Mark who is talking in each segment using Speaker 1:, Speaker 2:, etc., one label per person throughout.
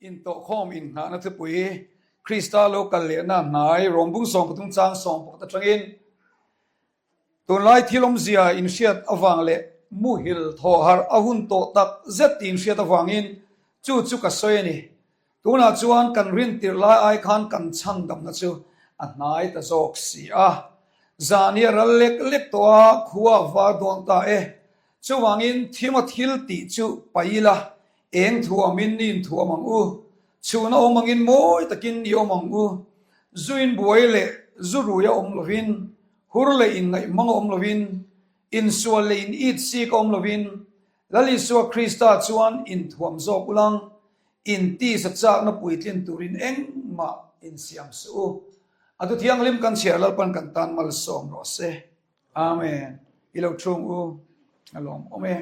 Speaker 1: Intawhkhawm inngahna thupui Krista lo kal lehna hnai Rawmbung 13 chang 11 atangin Tunlai thil awmzia inhriat avang leh muhil thawh harh a hun tawh tak zet tih inhriat avangin chu chu ka sawi a ni. Tunah chuan kan rintirh lai ai khan kan chhandamna chu a hnai ta zawk si a. Zan hi a ral lek lek tawh a, khua a var dawn ta e. Chuvangin thima thil tih chu paih ila, eng thuamin ni inthuam ang u. Chhuna awm angin mawi takin i awm ang u. Zu inbuai leh zu rui a awm lovin, hur leh inngaihmang a awm lovin, insual leh in it sik a awm lovin, Lal Isua Krista chuan inthuam zawk ulang, intisa chakna puitlin turin engmah insiam suh u. A thu thianghlim kan chhiar Lalpan kan tan malsawm rawh se. Amen. I lo thung u. A lawm awm e.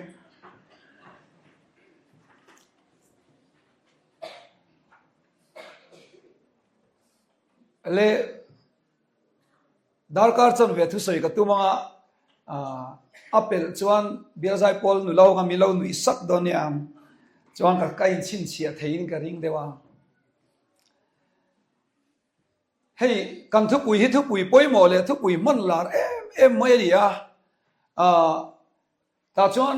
Speaker 1: Le darkar chan ve thusawi ka tum anga a pelh chuan bialzai pawl nulo anga mi lo nuih sak dawn nia chuan ka ka inchhinchhiah theiin ka ring deuh a. Hei kan thupui hi thupui pawimawh leh thupui hman lar em em mai a ni a. Tah chuan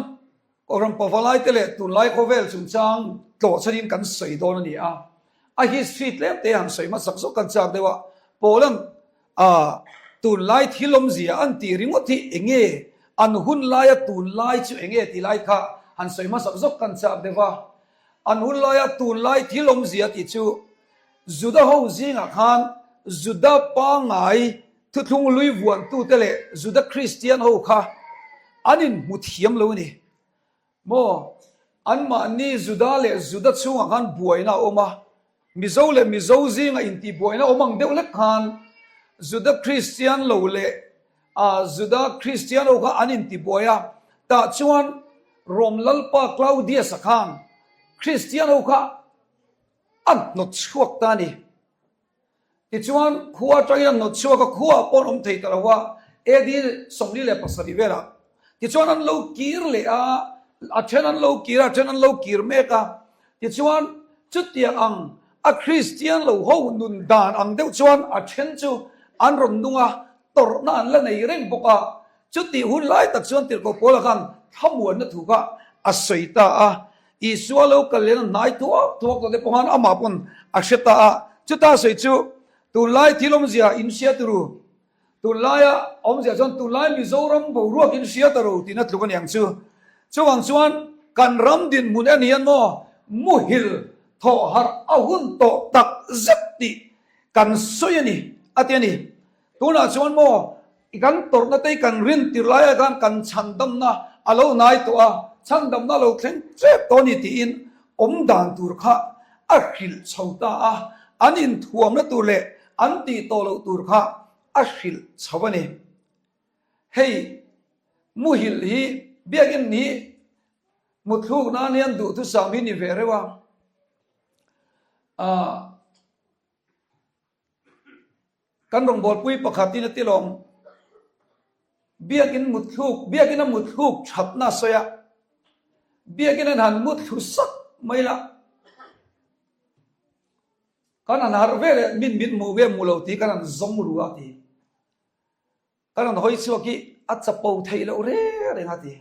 Speaker 1: Kohhran pavalai te leh tunlai khawvel chungchang tlawh chhanin kan sawi dawn a ni a. A history tlem te han sawi hmasak zawk kan chak deuh a. Paul-a'n tunlai thil awmzia an tih ringawt hi eng nge, an hun laia tunlai chu eng nge tih lai kha han sawi hmasak zawk kan chak deuh a. An hun laia tunlai thil awmzia tih chu Juda ho zingah khan Juda pangngai thuthlung lui vuantute leh Juda Kristian ho kha an inhmu thiam lo a ni. Maw? Anmahni Juda leh Juda chhungah khan buaina a awm a, Mizo leh Mizo zingah intihbuaina awm ang deuh lek khan Juda Kristian lo leh Juda Kristian ho kha an intibuai a, tah chuan Rom Lalpa Claudius-a khan Kristian ho kha A hnawt chhuak ta a ni. Tichuan, khua atangin a hnawt chhuak a, khuaah pawh an awm thei ta lo a, AD 47 velah. Tichuan an lo kir leh a, a then an lo kir a, a then an lo kir mek a. Tichuan, chutiang ang a Kristian lo ho nun dan ang deuh chuan a then chu an rawn nung a, tawrhna an la nei reng bawk a. Chutih hun lai tak chuan Tirhkoh Paula khan thlamuanna thu kha a sawi ta a, Isua lo kal leh a hnai thuak thuak tawh te pawh khan amah pawn a hre ta a, chuta sawi chu tunlai thil awmzia in hria ta ru, tunlaia awmzia chuan tunlai Mizoram boruak in hria ta ru tihna tluk a ni ang chu. Chuvang chuan kan ram dinhmun en hian maw muhil thawh harh a hun tawh tak zet tih kan sawi a ni a ti a ni. Tunah chuan maw I kan tawrhna te hi kan rin tir lai ah khan kan chhandamna a lo nai tawh a, chhandamna a lo thleng ṭep tawh a ni tiin awm dan tur kha a hrilh chho ta a, an inthuamna tur leh an tih tawh loh tur kha a hrilh chho a ni. Hei muhilh hi biakinn hi muthluk nan hian duhthusam hi ni ve reuh a, ah. Kan rawngbawlpui pakhatin a ti lawm. Biakin mutthluk, biakin a mutthluk thatna a sawi a. Biakin an han mutthlu sak mai la. Kan han harh ve leh min mit hmuh nge hmuh lo tih kan han zawng ru a ti. Ka rawn hawi chhuak hi a chapo theih loh reng reng a ti.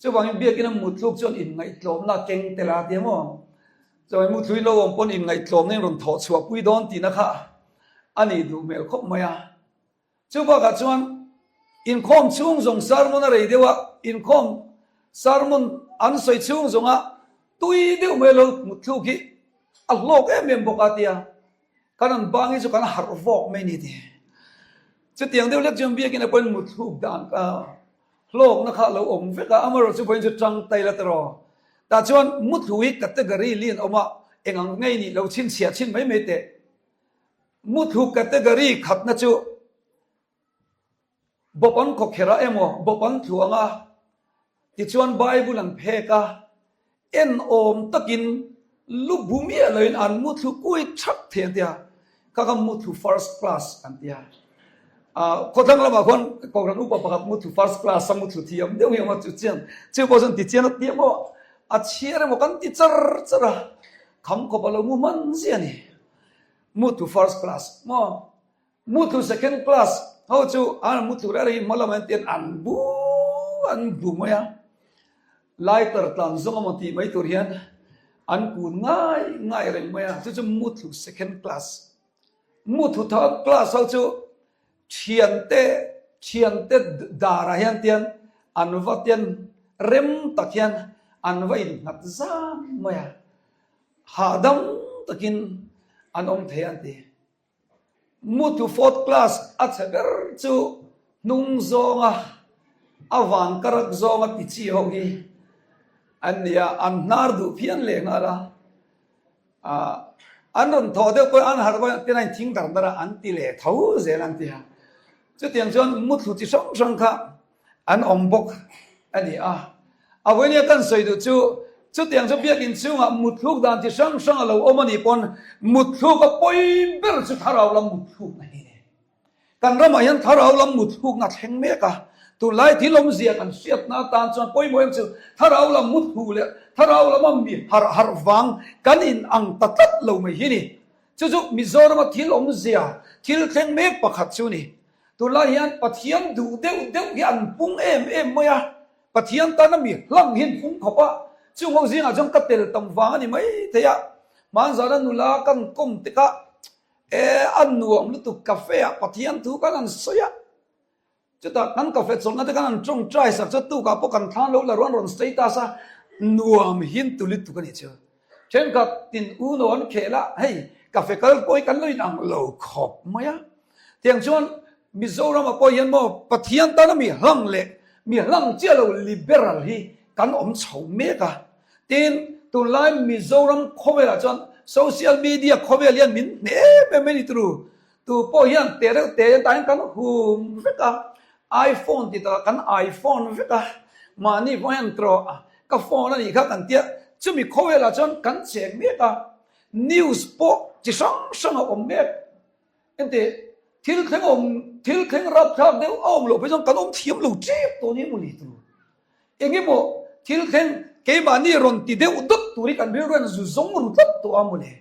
Speaker 1: Chuvangin biakin a muthluk chuan inngaihtlawmna a keng tel a ti a maw? Chuvangin muthlui lo awm pawn inngaihtlawmna in rawn thawh chhuah pui dawn tihna kha a nih duh hmel khawp mai a. Chu bakah chuan inkhawm chhung zawng sermon a rei deuh a, inkhawm sermon an sawi chhung zawnga tui deuh mai lo muthluk hi a hlawk em em bawk a ti a. Kan an bang hi chu kan harh vawk mai ni ti. Chutiang deuh lek chuan biakin a pawhin muthluk dan ka hlawkna kha lo awm vek a, amaherawh chu vawiin chu tang tai la tiraw. Tah chuan muthlu hi category li an awm a, eng ang ngei nih lo chhinchhiah chhin mai mai teh. Muthlu category khatna chu Bawp an khawkherh a emaw, bawp an thluang a, tichuan Bible an phek a, en awm takin lu bu miah loin an muthlu kui thak thei an ti a, kha kha muthlu first class an ti a. Khawthlang lamah khuan Kohhran upa pakhat muthlu first class a muthlu thiam deuh hi a awm a, chu chian chu pawh chuan ti chian a ti emaw a chhiar emaw kan ti char char a. Kham khawp a lo mu hman ziah a ni. Mutlu first class maw? Mutlu second class ho chu an mutlu reng reng hi hma lamah hian tian an bu an bu mai a. Lighter tlan zawng emaw tih mai tur hian an kun ngai ngai reng mai a. Chu chu mutlu second class. Mutlu third class ho chu thiante thiante darah hian tian an va tian rem tak hian an va innghat zan mai a. Hahdam takin an awm thei a an ti. Mutlu fourth class a chhe ber chu hnung zawnga a van karak zawnga ti chi ho hi an ni a, an hnar duh phian leh nghal a. Ahh an rawn thawh deuh pawh an harh pawh tin a inthing dar dar a an ti leh tho zel an ti a. Chutiang chuan mutlu chi hrang hrang kha an awm bawk a ni a. A vawinia kan sawi duh chu chutiang chu biakin chhungah mutthluk dan chi hrang hrang a lo awm a nih pawn mutthluk a pawi ber chu thlarau lam mutthlukna hi a ni. Kan ramah hian thlarau lam mutthlukna a thleng mek a, tunlai thil awmzia kan hriatna atan chuan pawimawh em chu thlarau lam mutthluk leh thlarau lama mi harh harh vang kan in ang ta tlat lo mai hi a ni. Chu chu Mizorama thil awmzia thil thleng mek pakhat chu a ni. Tunlai hian Pathian duh deuh deuh hi an pung em em mai a, Pathian tana mi hlang hi an pung khawp a, chung ho zingah chuan ka tel tam vang a ni mai thei a, hmanzana nula kan kawm tikah e a nuam lutuk cafe ah Pathian thu khan an sawi a, chutah kan cafe chawlhna te khan an tawngtai sak chu tukah pawh kan thlan lo la ruan rawn status a, nuam hin tu lutuk a nih chu. Thenkhat tin uno an khel a, hei cafe kal pawh hi kan lo inang lo khawp mai a. Tiang chuan Mizoram-ah pawh hian maw Pathian tana mi hlang leh mi hlang chiah lo liberal hi kan awm chho mek a. Tin, tunlai Mizoram khawvelah chuan social media khawvel hian min hneh em em a ni turu. Tu pawh hian teh reuh teh hian tah hian kan hum vek a, iPhone ti takah kan iPhone vek a, mahni pawh hian tawh ka phone a nih kha kan tia, chumi khawvelah chuan kan cheng mek a, news pawh chi hrang hrang a awm mek. Engti thil thleng awm thil thleng rapthlak deuh a awm loh phei chuan kan awm thiam lo tep tawh nia mawni tur. Engemaw thil thleng keimahni rawn ti deuh dawt tur hi kan rilru hian zu zawng ru tlat tawh a mawle.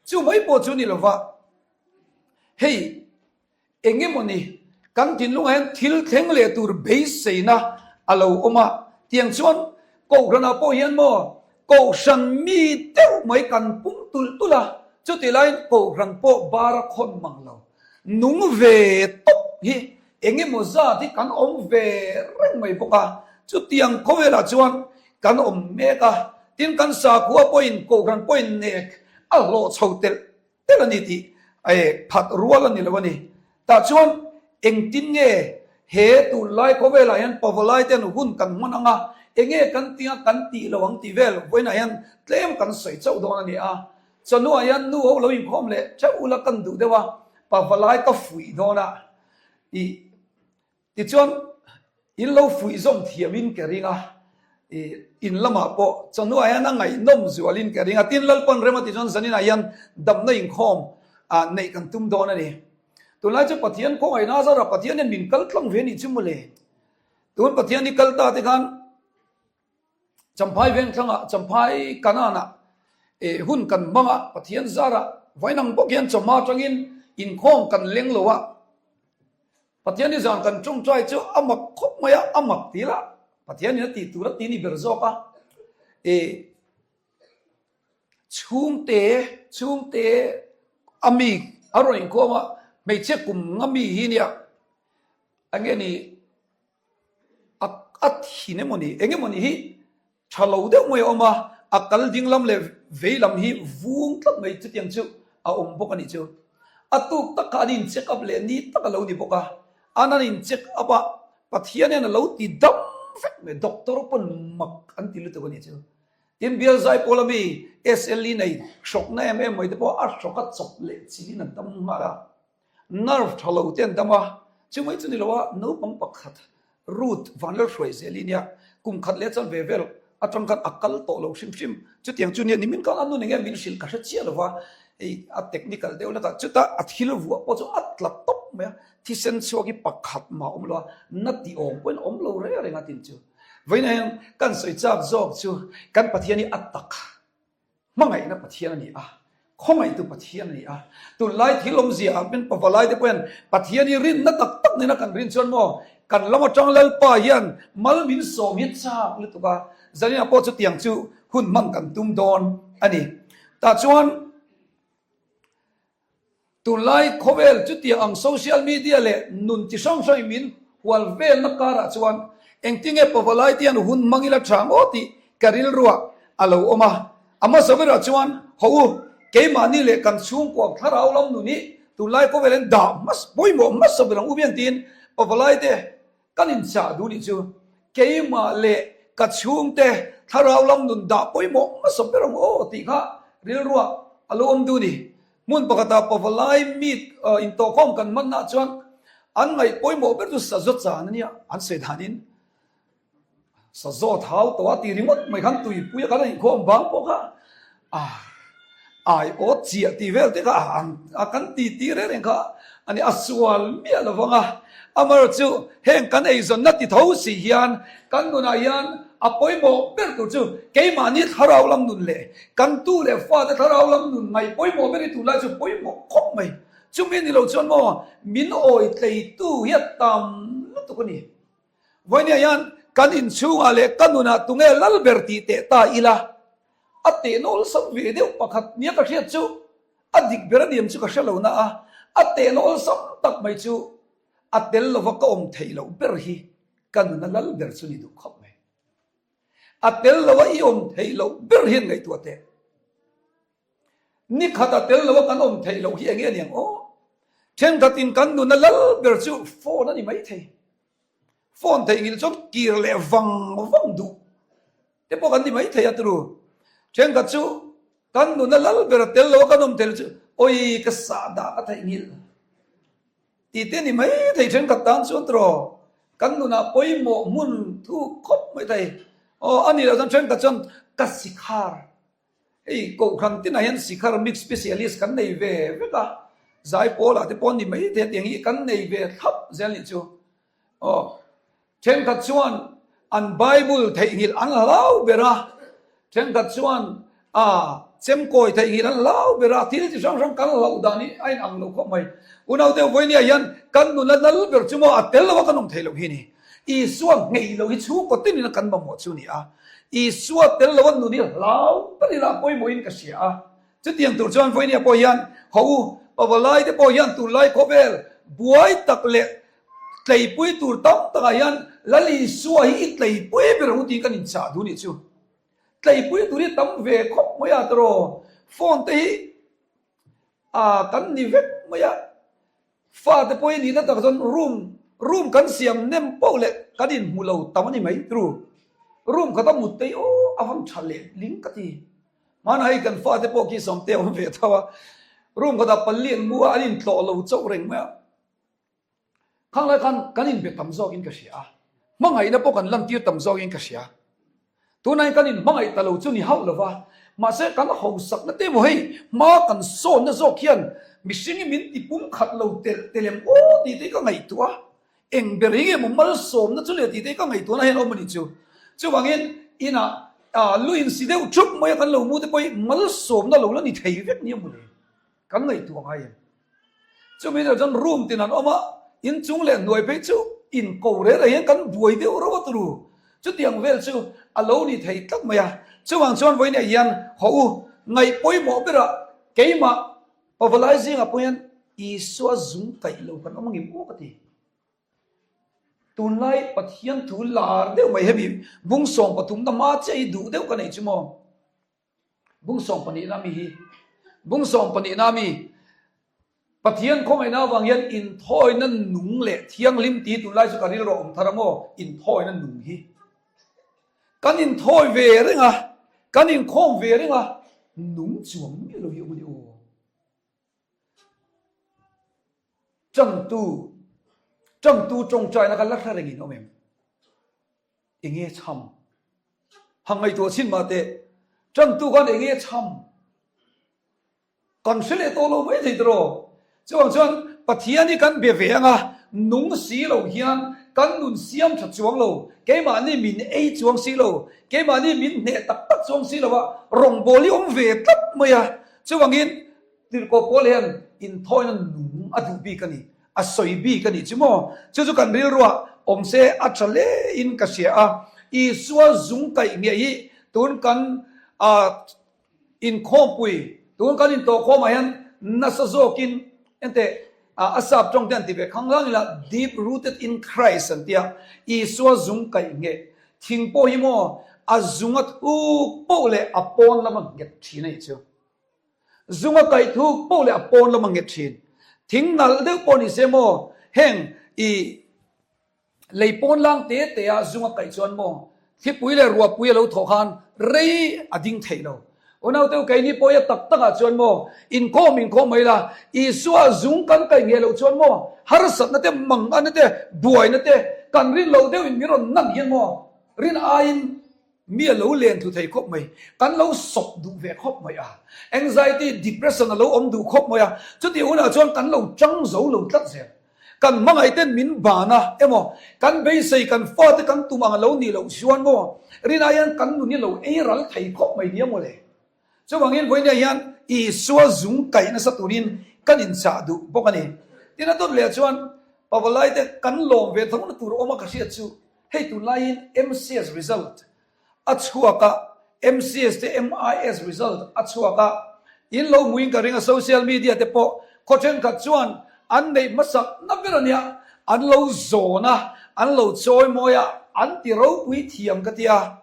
Speaker 1: Chu mai pawh chu ni lova hei engemaw ni kan thinlungah hian thil thleng leh tur beiseina a lo awm a, tiang chuan Kohhranah pawh hian maw Kohhran mi deuh mai kan pung tulh tulh a, chutih laiin Kohhran pawh bar a khawn mang lo. Nung ve tawp hi eng emaw zat hi kan awm ve reng mai bawk a, chutiang khawvelah chuan kan awm mek a, tin kan sakhua pawhin Kohhran pawhin nek a hlawh chho telh telh a ni tih phat rual a ni lo a ni. Tah chuan engtin nge he tunlai khawvelah hian pavalai ten hun kan hman ang a, enge kan tih a kan tih lo ang tih vel vawiinah hian tlem kan sawi chauh dawn a ni a. Chawhnuah hian nu ho lo inkhawm leh theuh ula kan duh deuh a, pavalai ka fuih dawn a tih Tichuan, in lo fuih zawm thiamin ka ring a, in lamah pawh chawhnuah hian a ngaihnawm zualin ka ring a. Tin, Lalpan rem a ti chuan zaninah hian damna inkhawm neih kan tum dawn a ni. Tunlai chu Pathian khawngaihna zara Pathian hian min kal tlang ve a nih chu mawle. Tun Pathian hi kal ta te khan Champhai vengthlangah, Champhai Kananah hun kan hmang a, Pathian zarah vainang bawk hian chawhma atangin inkhawm kan leng lo a. Pathian hi zan kan tawngtai chu a mak khawp mai a, a mak ti la, Pathian in a tih tur a ti ni ber zawk a. E chhungte, chhungte a mi a rawn inkhawm a, hmeichhia kum nga mi hi nia, eng nge ni a a thin emaw ni, eng emaw ni hi Tha lo deuh mai a awm a, a kal ding lam leh vei lam hi vung tlat mai chutiang chu a awm bawk a nih chu. A tuk tak kha an in check up leh ni tak a lo ni bawk a, an an in check up a, Pathian hian a lo ti dam vek mai, doctor pawn mak an ti lutuk a nih chu. Tin, bial zai pawl ami SLE nei hrawkna em em mai te pawh a hrawk a chawp leh chilin an dam nghal a. Nerve tha lo te an dam a, chu mai chu ni lo a, naupang pakhat Ruth Vanlalhruai zel i nia, kum khat leh chuan ve vel atang khan a kal tawh lo hrim hrim, chutiang chu nia nimin khan a nun enge min hrilh ka hre chiah lo va, hei a technical deuh lek a, chutah a thil vuah pawh chu a tla tawp mai a, thisen chhuak hi pakhat mah a awm lo a, na ti awm pawhin a awm lo reng reng a tin chu. Vawiinah hian kan sawi chak zawk chu kan Pathian hi a tak. Hmangaihna Pathian a ni a, khawngaihtu Pathian a ni a. Tunlai thil awmzia ah min pavalai te pawh hian Pathian hi rinna tak tak nena kan rin chuan maw kan lam atang Lalpa hian mal min sawm hi chak lutuk a, zaninah pawh chutiang chu hun hmang kan tum dawn a ni. Tah chuan Tunlai khawvel chutiang ang social media leh nun chi hrang hrangin min hual velna karah chuan engtinge pavalai te hian hun hmang ila tha maw tih ka rilruah a lo awm a. A hmasa berah chuan haw u, keimahni leh kan chhungkuak thlarau lam nun hi tunlai khawvel hian dah hmasa pawimawh hmasa ber ang u biang tiin pavalai te Kan inchah duh nih chu keimah leh ka chhungte thlarau lam nun dah pawimawh hmasa ber ang aw tih kha rilruah a lo awm duh ni. Hmun pakhatah pavalai meet intawhkhawm kan hmannaah chuan an ngaih pawimawh ber chu sazaw chan a nia, an sawi danin Sazaw thau tawh a ti ringawt mai khan tuipui a kan inkhawm vang pawh kha a ai awt chiah tih vel te kha a kan ti ti reng reng kha a ni a sual miah lo vang a. Amaherawh chu heng kan eizawnna ti tho si hian kan nunah hian a pawimawh ber tur chu keimahni thlarau lam nun leh kan tu leh fate thlarau lam nun ngaih pawimawh ber hi tunlai chu pawimawh khawp mai. Chumi ni lo chuan maw min awi tleitu hi a tam lutuk a ni. Vawinia hian kan inchhungah leh ka nunah tunge lal ber tih teh ta ila, a tehna awlsam ve deuh pakhat nia ka hriat chu a dik ber a niam chu ka hre lo na a, a tehna awlsam tak mai chu a tel lova ka awm theih loh ber hi ka nuna lal ber chu ni duh khawp mai. A tel lova i awm theih loh ber hian ngaihtuah teh. Ni khat a tel lo a kan awm theih loh hi eng nge aniang aw? Thenkhatin kan nuna lal ber chu phone a ni mai thei. Phone theihnghilh chuan kir leh vang vang duh te pawh kan ni mai thei a turu. Thenkhat chu kan nuna lal ber a tel lo a kan awm theih loh chu awi ka sah dah ka theihnghilh tih te ni mai thei thenkhat tan chuan tiraw kan nunah pawimawh hmun thuk khawp mai thei. Aw a nih loh chuan thenkhat chuan ka sikhar Hei Kohhran tinah hian Sikhar Mix Specialist kan nei ve vek a, Zaipawl ah te pawh ni mai thei a tiang hi kan nei ve thlap zel nih chu. Aw, thenkhat chuan an Bible theihnghilh an hlau ber a, thenkhat chuan a chemkawi theihnghilh an hlau ber a, thil chi hrang hrang kan hlauh dan hi a inang lo khawp mai. Unaute vawinia hian kan nuna lal ber chu maw a tel lo a kan awm thei loh hi ni. Isua ngei lo hi chhungkaw tinin kan mamawh chu a ni a. Isua tel lo a nun hi hlau ber ila pawimawhin ka hria a. Chutiang tur chuan vawinia pawh hian haw u, pavalai te pawh hian tunlai khawvel buai tak leh tleipui tur tam takah hian Lal Isua hi i tleipui ber ang u tiin kan inchah duh nih chu. Tleipui tur hi tam ve khawp mai a tiraw? Phone te hi a kan ni vek mai a. Fate pawh hi nihna tak chuan room room kan siam nem poh leh kan inhmu lo tam a ni mai tru. Room khat a mut te hi aw a van tha leh ling ka ti. Hmanah hei kan fate pawh khi sawmte a awm ve tho a, room khatah pali an mu a, an intlawh lo chauh reng mai a. Khang lai khan kan inbe tam zawkin ka hria a, hmangaihna pawh kan lantir tam zawkin ka hria. Tunah hian kan inhmangaih ta lo chu ni hauh lo va, mahse kan hausakna te emaw hei hma kan sawnna zawk hian mihring hi min ti pumkhat lo telh telh em aw tih te hi ka ngaihtuah a, eng ber hi nge maw malsawmna chu le tih te hi ka ngaihtuahna hian a awm a nih chu. Chuvangin inah lu insi deuh thup mai a kan lo mu te pawh hi malsawmna lo la ni thei vek nia mawle. Kan ngaihtuah ngai em? Chumi hnuah chuan room tin an awm a, inchung leh hnuai phei chu inko rel ah hian kan buai deuh reuh a turu. Chutiang vel chu a lo ni thei tlat mai a. Chuvang chuan vawiin ah hian haw u, ngaih pawimawh berah keimah pavalai zingah pawh hian Isua zung kaih lo kan awm angim aw ka ti. Tunlai Pathian thu lar deuh mai hemi bung sawmpathumna hma chiah hi duh deuh ka nei chu maw? Bung sawmpahnihna mi hi Bung sawmpahnihna mi Pathian khawngaihna avang hian inthawina nung leh thianghlim tih tunlai chu ka rilru a awm thar a maw? Inthawina nung hi kan inthawi ve reng a, kan inkhawm ve reng a, nung chuang miah lo hi awm a ni aw. Tangtu, tangtu tawngtaina kha la hre rengin awm em? Enge chham? Hang ngaihtuah chin mah teh, Ṭantu khan enge chham? Kan hre leh tawh lo mai thei tiraw? Chuvang chuan Pathian hi kan be ve anga nung si lo hian. kan nun siam tha chuang lo, keimahni min ei chuang si lo, keimahni min hneh tak tak chuang si lo a, rawngbâwl hi awm ve tlat mai a. Chuvangin Tirhkoh Paul hian inthawina nung a duh bik a ni, a sawi bik a nih chu maw? Chu chu kan rilruah awm se a tha hlein ka hria a. Isua zung kaih nge hi tun kan inkhawmpui, tun kan intawhkhawmah hian nasa zawkin enteh a sap tawng te an ti ve khang lang ila deep rooted in Christ an tia, Isua zung kaih nge thing pawh hi maw a zung a thuk poh leh a pawn lama nghet thin a nih chu. Zunga kaih thuk poh leh a pawn lam a nghet thin. Thing nalh deuh pawh ni se maw, heng i lei pawn lang te te a zunga kaih chuan maw, thlipui leh ruahpui a lo thawh khan rei a ding theih lo. Unaute u keini pawh ia tak tak ah chuan maw, inkhawm inkhawm mai la, Isua zung kan kaih ngheh loh chuan maw, harsatna te, manganna te, buaina te kan rin lo deuh in min rawn nan hian maw, rin aiin Mi a lo len thu thei khawp mai. Kan lo sawp duh ve khawp mai a. Anxiety, depression a lo awm duh khawp mai a. Chutih hunah chuan kan lo chang zo lo tlat zel. Kan hmangaihten min ban a emaw, kan beisei kan fate kan tum ang a lo nih loh chuan maw, rinah hian kan nun hi lo ei ral thei khawp mai nia mawle. Chuvangin vawinia hian Isua zung kaih nasa turin kan inchah duh bawk a ni. Tin a dawt leh chuan Pavalaite kan lawm ve tho na tur awm a ka hriat chu hei tunlaiin MCS result a chhuak a, MCS te MIS result a chhuak a, in lo hmuin ka ring a social media te pawh khaw thenkhat chuan an neih hmasak na ber a nia, an lo zawn a, an lo chawimawi a, an ti ropui thiam ka ti a.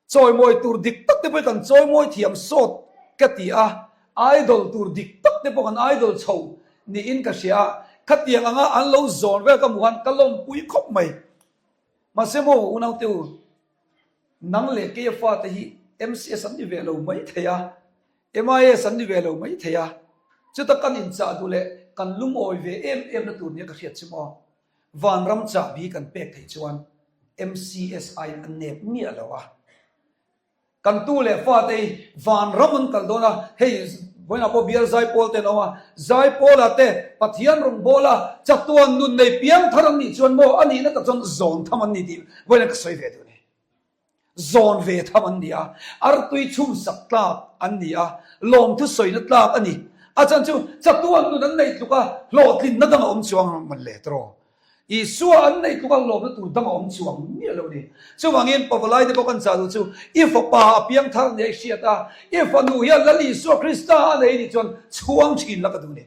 Speaker 1: Chawimawi tur dik tak te pawh hi kan chawimawi thiam sawt ka ti a, idol tur dik tak te pawh kan idol chho niin ka hria a, khatiang anga an lo zawn vel ka hmuh khan ka lawmpui khawp mai. Mahse maw unaute u, nang leh keia fate hi MCS an ni ve lo mai thei a, MIS an ni ve lo mai thei a, chuta kan inchah duh leh kan lungawi ve em em na tur nia ka hriat chu maw. Vanram chahbi kan pek theih chuan MCSI a nep miah lo a. Kan tu leh fate hi vanram an kal dawn a, hei vawiinah pawh bial zaipawl te an awm a, zaipawla te Pathian rawngbawla chatuan nun nei piangthar an nih chuan maw a nihna tak chuan zawn tham an ni tih vawiinah ka sawi ve duh a ni. Zawn ve tham an ni a, artui chhumsak tlak an ni a, lawmthu sawina tlak a ni. A chan chu chatuan nun an neih tluk a, hlawhtlinna dang a awm chuang man le tawh. Isua an neih tluk a, lawmna tur dang a awm chuang miah lo ni. Chuvangin Pavalaite pawh kan chah duh chu, i fapa a piangthar nia i hriat a, i fanu hian Lal Isua Krista a nei nih chuan chhuang thin la ka duh ni.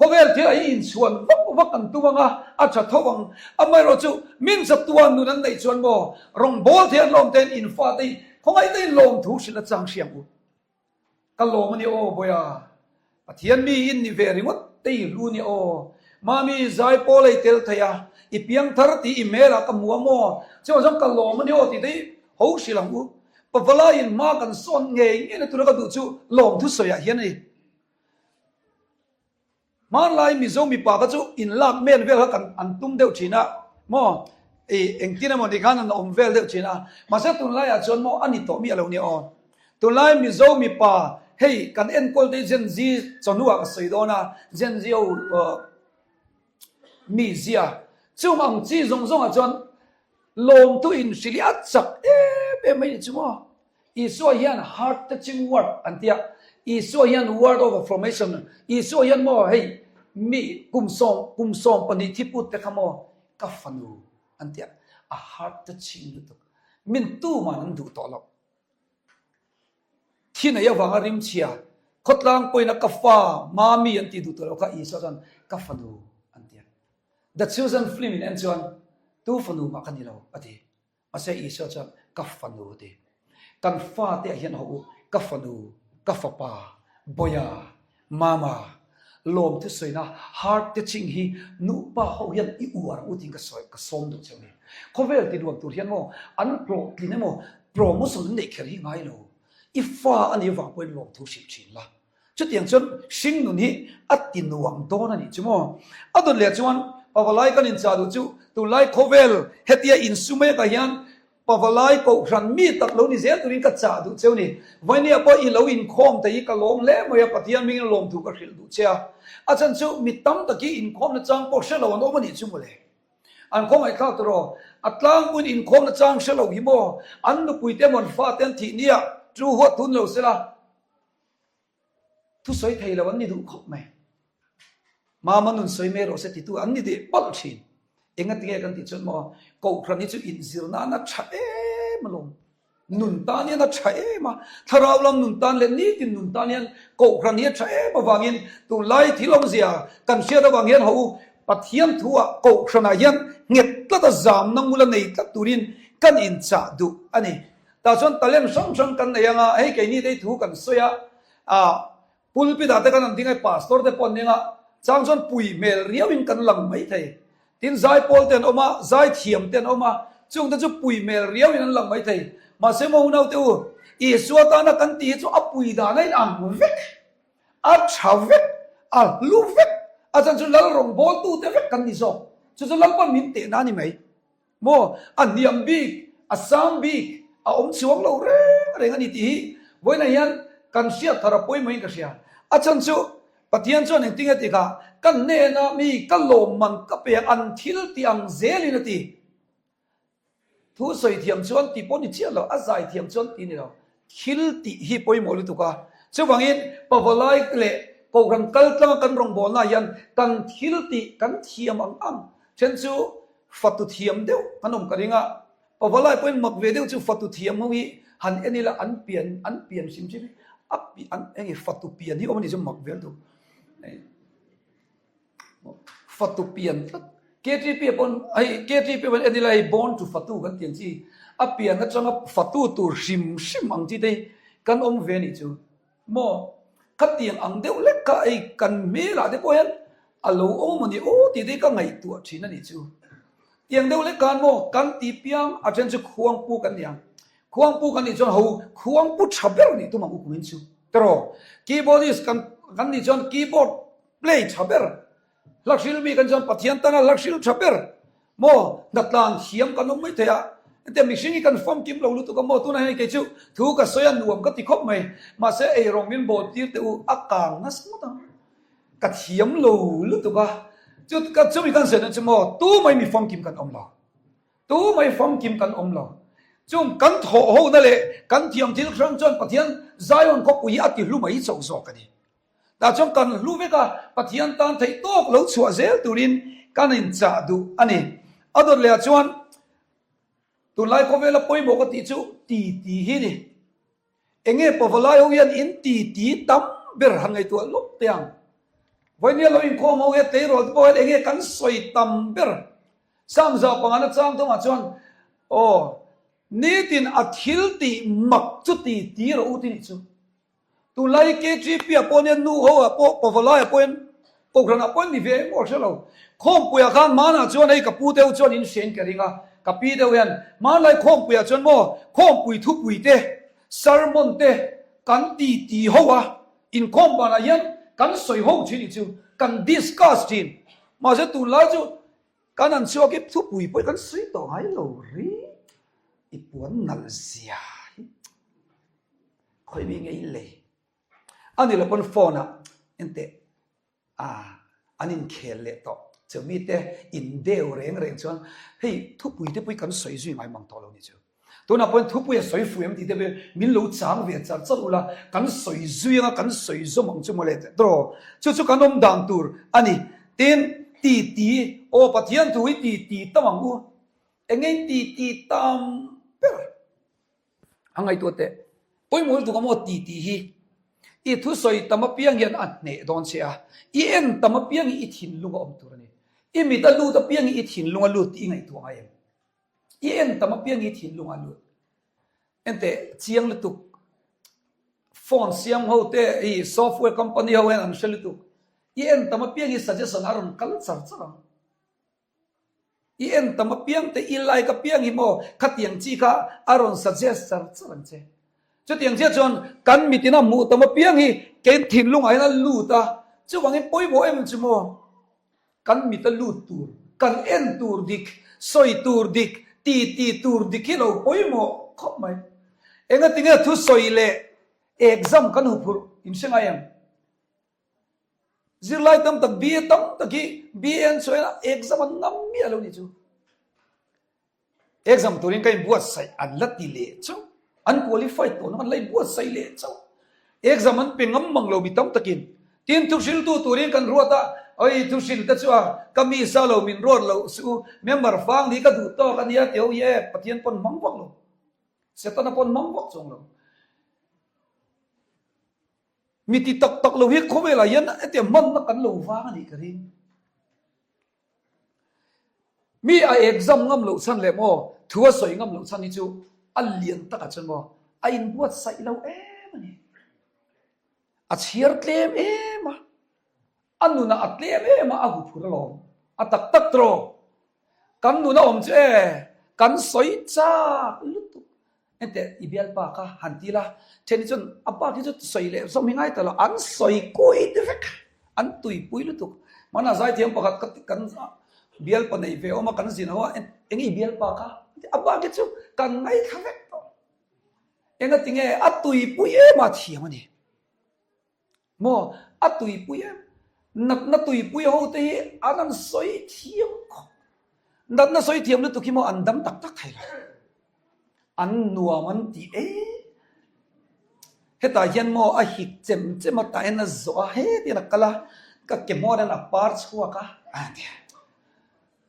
Speaker 1: Khawvel thil ah hi inchhuan vak vak an tum ang a, a tha tho ang. Amaherawh chu min chatuan nun an neih chuan maw, rawngbâwl thei an lawm tein in fate hi khawngaih takin lawmthu hrilh a chang hriang u. Ka lawm a ni aw Bawiha, Pathian mi in ni ve ringawt te i hlu ni aw. Mami zaipawl ei tel thei a, i piangthar tih i hmel ah ka hmu a maw, chuvang chuan ka lawm a ni aw tih te hi ho hrilh ang u. Pavalaiin hma kan sawn ngei ngei na tura ka duh chu lawmthu sawi ah hian a ni. Hmanlai Mizo mipa kha chu inlak men vel kha kan an tum deuh thin a maw i engtin emaw ni khan an awm vel deuh thin a mahse tunlaiah chuan maw a ni tawh miah lo nia aw tunlai Mizo mipa hei kan enkawl te hi Gen Z chawhnuah ka sawi dawn a Gen Z ho mizia chung ang chi zawng zawngah chuan Lawmtu in hrilh a chak em em mai ni chu maw? Isua hian heart touching word an ti a, Isua hian word of affirmation, Isua hian maw hei mi kum sawm kum 12 thi put te kha maw ka fanu an ti a, a heart touching lutuk. Min tuman an duh tawh loh. Thi nei avanga rimchhia khawtlang pawhin a ka fa mami an ti duh tawh loh kha Isua chuan ka fanu an ti a. The Chosen film in en chuan tu fanu mah ka ni lo a ti. Mahse Isua chuan ka fanu a ti. Kan fate ah hian haw u, ka fanu, ka fapa, Boya, Mama, lawmthu sawina heart touching hi nupa ho hian i uar ang u tiin ka sawi ka sawm duh che a ni. Khawvel ti nuam tur hian maw an hlawhtlin emaw promotion an neih kher hi ngai lo. I fa a nih avang pawhin lawmthu hrilh thin la. Chutiang chuan hringnun hi a ti nuam dawn a nih chu maw? A dawt leh chuan Pavalai kan inchah duh chu tunlai khawvel hetia insu mekah hian Pavalai kohhran mi tak lo ni zel turin ka chah duh cheu ni. Vainia pawh i lo inkhawm thei hi ka lawm hle mai a, Pathian hmingin lawmthu ka hrilh duh che a. A chhan chu mi tam tak hi inkhawmna chang pawh hre lo an awm a nih chu mawle. An khawngaihthlak tawh rawh. A tlangpuiin inkhawmna chang hre lo hi maw? An nupuite emaw an fate an thih nia chu huat thun lo sela thusawi thei lo an ni duh khawp mai. Mama nun sawi mai rawh se titu an ni deh palh thin. Engatinge kan tih chuan maw Kohhran hi chu inzir nana tha em alawm. Nun tan hian a tha em a, thlarau lam nun tan leh nitin nun tan hian Kohhran hi a tha em avangin tunlai thil awmzia kan hriat avang hian ho u Pathian thuah Kohhranah hian nghet tlat a zamna ngula nei tlat turin kan inchah duh a ni. Tah chuan talent hrang hrang kan nei anga hei keini te hi thu kan sawi a, ah Pulpit ah te kan han ding a, pastor te pawh an ding a, chang chuan pui hmel riau in kan lang mai thei. Tin zaipawl te an awm a, zaithiam te an awm a, chung te chu pui hmel riau in an lang mai thei. Mahse maw unau te u, Isua tana kan tih hi chu a pui dan a in ang vek, a tha vek, a hlu vek, a chan chu Lal rawngbawltu te vek kan ni zawk. Chu chu Lalpan min tehna a ni mai. Maw, a hniam bik, a sang bik, a awm chuang lo reng reng a ni tih hi vawiinah hian kan hriat thar a pawimawhin ka hria. A chhan chu Pathian chuan engtin nge tih kha ka hnena mi ka lawmman ka pe ang, an thil tih ang zelin a ti. Thu sawi thiam chuan tih pawh ni chiah lo, a zai thiam chuan tih ni lo. Thil tih hi pawimawh lutuk a. Chuvangin Pavalai leh Kohhran kaltlanga kan rawngbawlnaah hian kan thil tih kan thiam ang ang then chu Fatu thiam deuh kan awm ka ring a, Pavalai pawhin mak ve deuh chu fatu thiam ho hi han en ila an pian an pian hrim hrim hi a pi an enge fatu pian hi awm a ni chu mak vel duh. Fatu pian tlat KTP ah pawn hei KTP pawn en ila hei born to fatu kan tih ang chi a pian atanga fatu tur hrim hrim ang chi te hi kan awm ve a nih chu. Maw? Khatiang ang deuh lek kha ei kan hmelah te pawh hian a lo awm a ni aw tih te hi ka ngaihtuah thin a nih chu. Tiang deuh lek khan maw kan tih piang a then chu khuangpu kan ni ang. Khuangpu kan nih chuan ho khuangpu tha ber nih tum ang u kumin chu. Teraw? Keyboardist kan kan nih chuan keyboard play tha ber Hla hril mi kan chuan Pathian tana hla hril tha ber maw hnatlan thiam kan awm mai thei a, entia mihring hi kan famkim lo lutuk a maw tunah hian kei chu thu ka sawi a nuam ka ti khawp mai mahse eirawng min bawl tir teh u a kang nasa ngawt ang ka thiam lo lutuk a chu ka chumi kan sawi na chu maw tu mai mi famkim kan awm lo tu mai famkim kan awm lo chung kan thawh ho na leh kan thiam thil hrang chuan Pathian Zion khawpui hi a ti hlu mai chauh zawk a ni. Tah chuan kan hlu vek a, Pathian tan theih tawk lo chhuah zel turin kan inchah duh a ni. A dawt lehah chuan tunlai khawvela pawimawh ka tih chu titi hi ni. Enge pavalai ho hian in titi tam ber han ngaihtuah lawk teh ang. Vawinia lo inkhawm ho hian tleirawl te pawh hian enge kan sawi tam ber. Samza pangana chang thawngah chuan aw nitin a thil tih mak chu titi rawh u ti nih chu. Tunlai KTP ah pawh nia nu ho ah pawh Pavalai ah pawhin Kohhran ah pawhin ni ve emaw a hre lo. Khawmpui ah khan Manah chuan hei ka pu deuh chuan in hriain ka ring a, ka pi deuh hian Manlai khawmpui ah chuan maw khawmpui thupui te sermon te kan ti ti ho a, inkhawm banah hian kan sawi ho thin i chu kan discuss thin. Mahse tunlai chu kan han chhuak i thupui pawh hi kan sawi tawh ngai lo ri i puan nalh zia hi. Khawi mi nge in lei? A ni lo pawn phone ah enteh ah an inkhel leh tawh chu mite in deu reng reng chuan hei thupui te pawh hi kan sawi zui ngai mang tawh lo ni chu. Tunah pawhin thupui a sawi fuh em tih te pawh min lo chang ve char char ula kan sawi zui anga kan sawi zawm ang chu mawle teh tawh chu chu kan awm dan tur a ni. Tin ti ti aw Pathian thu hi ti ti tam ang u eng nge in ti ti tam ber. A ngaihtuah teh, pawimawh lutuk a maw ti tih hi i thusawi tam apiang hian a hneh dawn che a, i en tam apiang hi i thinlung a awm tur a ni. I mit a lut apiang hi i thinlung a lut tih i ngaihtuah ngai em? I en tam apiang hi i thinlung a lut. Enteh, chiang lutuk, phone siam ho te hi software company ho hian an hre lutuk, i en tam apiang hi suggestion a rawn kal char char ang. I en tam apiang te, i like apiang hi maw khatiang chi kha a rawn suggest char char ang che. Chutiang chiah chuan kan mitin a hmuh tam apiang hi kein thinlungah hian a lut a, chuvangin pawimawh em chu maw kan mit a lut tur, kan en tur dik, sawi tur dik, ti ti tur dik hi lo pawimawh khawp mai. Engatinge thusawi leh exam kan huphurh in hre ngai em? Zirlai tam tak, BA tam tak hi BA an sawi a, exam an ngam miah lo nih chu. Exam turin ka inbuatsaih an la ti leh chauh. An qualified tawh na an la inbuatsaih leh chauh. Exam an pe ngam mang lo mi tam takin. Tin thuhriltu turin kan ruat a, oi thuhril te chu a ka mi sa lo min ruat loh suh u, member fang ni ka duh tawk a nia ti ho hi e, Pathian pawn hmang vak lo. Setana pawn hmang vak chuang lo. Mi ti tak tak lo hi khawvelah hian hetiang hmanna kan lo vang a nih ka ring. Mi a exam ngam loh chhan leh maw thu a sawi ngam loh chhan hi chu a lian takah chuan maw a inbuatsaih lo em a ni. A chhiar tlem em a, a nunah a tlem em a, a huphur alawm. A tak tak tawh. Kan nuna awm chu e, kan sawi chak lutuk. Enteh, i bialpa kha han ti la, then hi chuan a pa khi chu sawi leh zawm hi ngai ta lo, an sawi kuit vek, an tuipui lutuk. Hmanah zaithiam pakhat ka kan bialpa neih ve awm a, kan zin ho a, eng i bialpa kha? A pa khi chu kan ngaithla vek tawh. Engatinge a tuipui em a thiam a ni. Maw? A tuipui em? Natna tuipui ho te hi an an sawi thiam khawp. Natna sawi thiam lutuk hi maw an dam tak tak thei lo. An nuam an ti e. Hetah hian maw a hik chem chem a tah hian a zawh a, hetiang a kal a, ka ke hmawr hian a par chhuak a, a ti a.